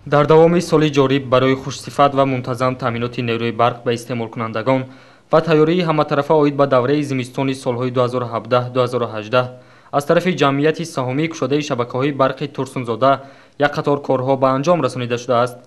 Дар давоми соли ҷорӣ барои хушсифат ва мунтазам таъминоти нерӯи барқ ба истеъмолкунандагон ва тайёрии ҳаматарафа оид ба давраи зимистони солҳои 2017-2018 аз тарафи ҷамъияти саҳомии кушодаи шабакаҳои барқи Турсунзода як қатор корҳо ба анҷом расонида шудааст.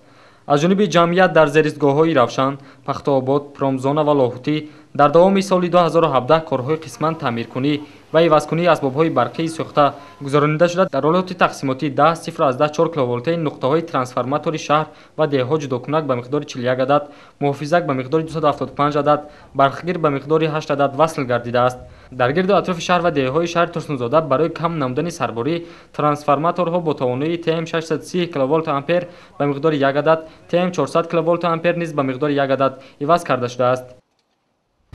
Аз ҷониби ҷамъият дар зеристгоҳҳои Равшан, Пахтаобод, Промзона ва Лоҳутӣ дар давоми соли 2017 корҳои қисман таъмиркунӣ ва ивазкунии асбобҳои барқии сӯхта гузаронида шуда, дар ҳолати тақсимотӣ 10,04 киловолтаи нуқтаҳои трансформатори шаҳр ва деҳҳо ҷудокунак ба миқдори 41 адад, муҳофизак ба миқдори 275 адад, барқгир ба миқдори 8 адад васл гардидааст. Дар гирду атрофи шаҳр ва деҳҳои шаҳри Турсунзода барои кам намудани сарборӣ трансформаторҳо бо тавоноии ТМ 630 киловолт ампер ба миқдори 1 адад, ТМ 400 киловолт ампер низ ба миқдори 1 адад иваз карда шудааст.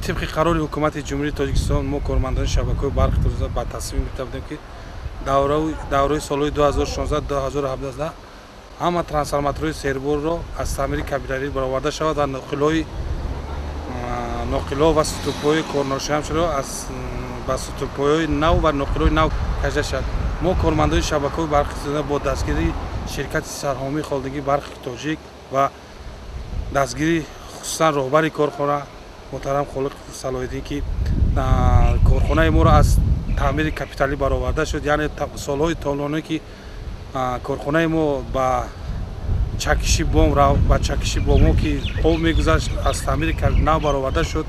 Тибқи қарори ҳукумати Ҷумҳурии Тоҷикистон мо кормандони шабакаҳои барқи Турсунзода ба тасмим гирифта будем, ки давраи солҳои 2016-2017 ҳама трансформаторҳои серборро аз таъмири капиталӣ бароварда шавад ва ноқилҳо ва сутубҳои корношоямшударо ба сутубҳои нав ва ноқилҳои нав кашида шавад. Мо кормандони шабакаҳои барқи Турсунзода бо дастгирии ширкати сарҳомии холдингии барқи Тоҷик ва дастгирии хусусан роҳбари корхона муҳтарам Холиқ Салоҳиддин, ки корхонаи моро аз таъмири капиталӣ бароварда шуд, яъне солҳои тӯлонӣ ки корхонаи мо ба чакиши бом ба чакиши бомҳо ки об мегузашт, аз таъмири нав бароварда шуд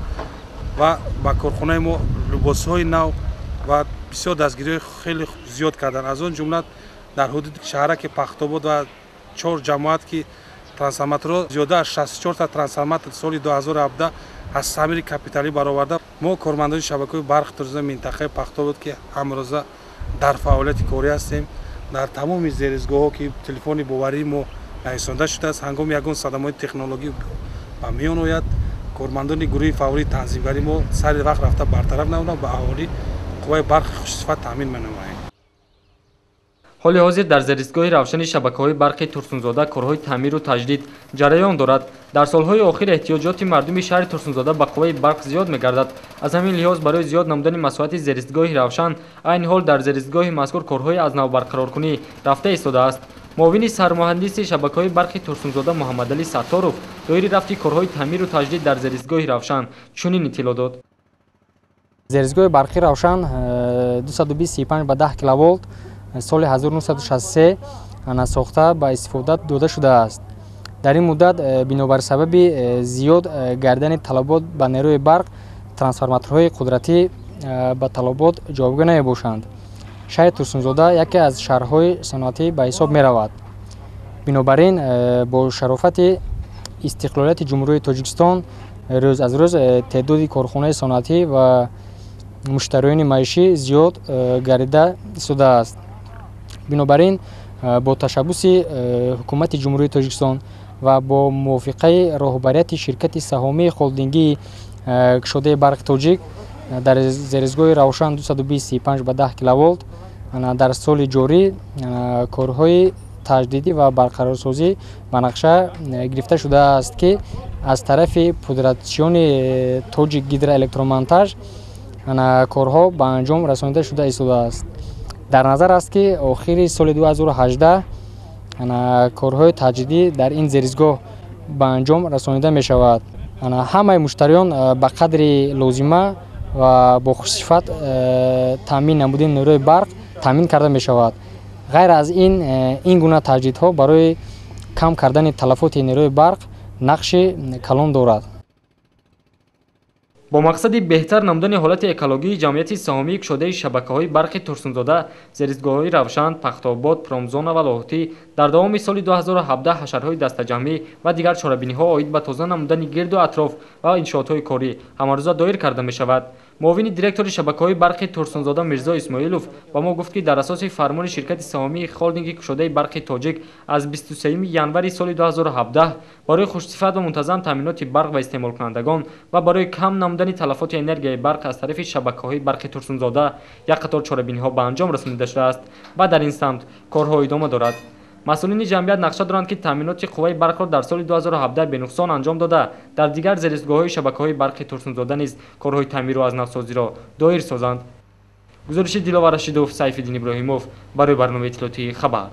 ва ба корхонаи мо либосҳои нав ва бисёр дастгириҳои хеле зиёд карданд. Аз он ҷумла дар ҳудуди шаҳраки Пахтобод ва 4 ҷамоат ки трансформаторҳо зиёда аз 64 та трансформатор соли 2017 аз таъмири капиталӣ бароварда. Мо кормандони шабакаҳои барқи Турсунзода минтақаи Пахтобод, ки ҳамрӯза дар фаъолияти корӣ ҳастем, дар тамоми зеризгоҳҳо ки телефони боварии мо нависонда шудааст, ҳангоми ягон садамаи технологӣ ба миён ояд, кормандони гурӯҳи фаврии танзимгарии мо сари вақт рафта бартараф намуда ба аҳолӣ қувваи барқи хушсифат таъмин менамоем. Ҳоли ҳозир дар зеристгоҳи Равшани шабакаҳои барқи Турсунзода корҳои таъмиру таҷдид ҷараён дорад. Дар солҳои охир эҳтиёҷоти мардуми шаҳри Турсунзода ба қувваи барқ зиёд мегардад. Аз ҳамин лиҳоз барои зиёд намудани масоҳати зеристгоҳи Равшан айни ҳол дар зеристгоҳи мазкур корҳои аз нав барқароркунӣ рафта истодааст. Муовини сармуҳандиси шабакаҳои барқи Турсунзода Муҳаммадалӣ Сатторов доири рафти корҳои таъмиру таҷдид дар зеристгоҳи Равшан чунин иттилоъ дод. Зеристгоҳи барқи Равшан 225 ба 10 киловолт соли 1963 сохта ба истифода дода шудааст. Дар ин муддат бинобар сабаби зиёд гардани талабот ба нерӯи барқ трансформаторҳои қудратӣ ба талабот ҷавобгӯ намебошанд. Шаҳри Турсунзода яке аз шаҳрҳои саноатӣ ба ҳисоб меравад. Бинобар ин бо шарофати истиқлолияти Ҷумҳурии Тоҷикистон рӯз аз рӯз теъдоди корхонаи саноатӣ ва муштариёни маишӣ зиёд гардида истодааст. Бинобар ин бо ташаббуси ҳукумати Ҷумҳурии Тоҷикистон ва бо мувофиқаи роҳбарияти ширкати саҳомии холдингии кушодаи барқи Тоҷик дар зеристгоҳи Равшан 225 ба 10 киловолт дар соли ҷорӣ корҳои таҷдидӣ ва барқарорсозӣ ба нақша гирифта шудааст, ки аз тарафи пудратчиёни Тоҷик гидроэлектромонтаж корҳо ба анҷом расонида шуда истодааст. Дар назар аст, ки охири соли 2018 корҳои таҷдидӣ дар ин зеристгоҳ ба анҷом расонида мешавад. Ҳамаи муштариён ба қадри лозима ва бо хушсифат таъмин намудани нерӯи барқ таъмин карда мешавад. Ғайр аз ин, ин гуна таҷдидҳо барои кам кардани талафоти нерӯи барқ нақши калон дорад. Бо мақсади беҳтар намудани ҳолати экологии ҷамъияти саҳомии кушодаи шабакаҳои барқи Турсунзода зеристгоҳҳои Равшан, Пахтобод, Промзона ва Лоҳутӣ дар давоми соли 2017 ҳашарҳои дастаҷамъӣ ва дигар чорабиниҳо оид ба тоза намудани гирду атроф ва иншоотҳои корӣ ҳамарӯза доир карда мешавад. Муовини директори шабакаҳои барқи Турсунзода Мирзо Исмоилов ба мо гуфт, ки дар асоси фармони ширкати саҳомии холдинги кушодаи барқи Тоҷик аз 23 январи соли 2017 барои хушсифат ва мунтазам таъминоти барқ ба истеъмолкунандагон ва барои кам намудани талафоти энергияи барқ аз тарафи шабакаҳои барқи Турсунзода як қатор чорабиниҳо ба анҷом расонида шудааст ва дар ин самт корҳо идома дорад. Масъулини ҷамъият нақша доранд, ки таъминоти қувваи барқро дар соли 2017 бенуқсон анҷом дода, дар дигар зеристгоҳҳои шабакаҳои барқи Турсунзода низ корҳои таъмиру аз навсозиро доир созанд. Гузориши Диловар Рашидов, Сайфиддин Иброҳимов барои барномаи иттилоотии Хабар.